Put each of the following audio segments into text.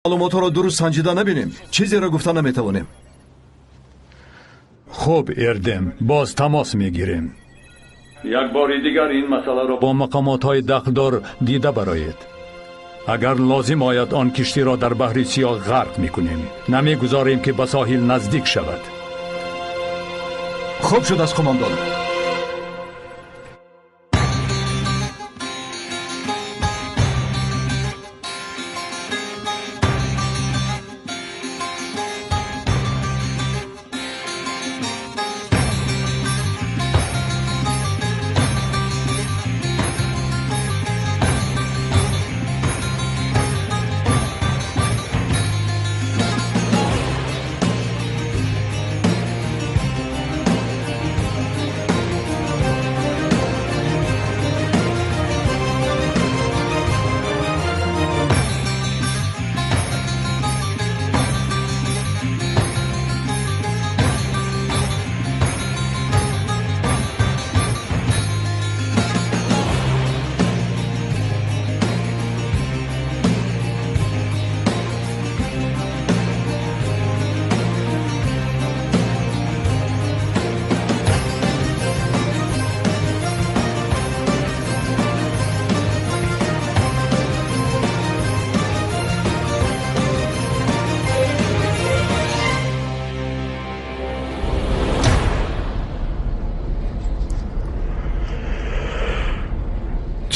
Маълумотҳоро дуруст санҷида набинем, чизеро гуфта наметавонем. Хуб, Эрдем, боз тамос мегирем. Як бори дигар ин масъаларо бо мақомотҳои дахлдор дида бароед. Агар лозим ояд, он киштиро дар баҳри Сиёҳ ғарқ мекунем. Намегузорем, ки ба соҳил наздик шавад. Хуб шудааст, қумондон.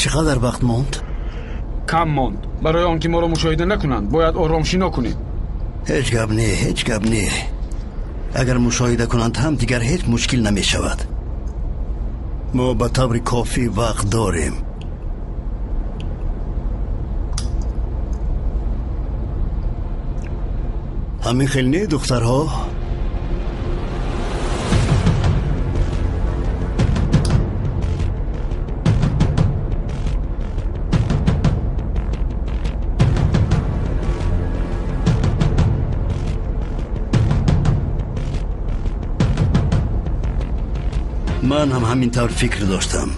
Чӣ қадар вақт монд? Кам монд. Барои он ки моро мушоҳида накунанд, бояд ором шино кунем. Ҳеҷ гап не, ҳеҷ гап не. Агар мушоҳида кунанд ҳам, дигар ҳеҷ мушкил намешавад. Мо ба таври кофӣ вақт дорем. Ҳамин хел не, духтарҳо? Ман ҳам ҳамин тавр фикр доштам.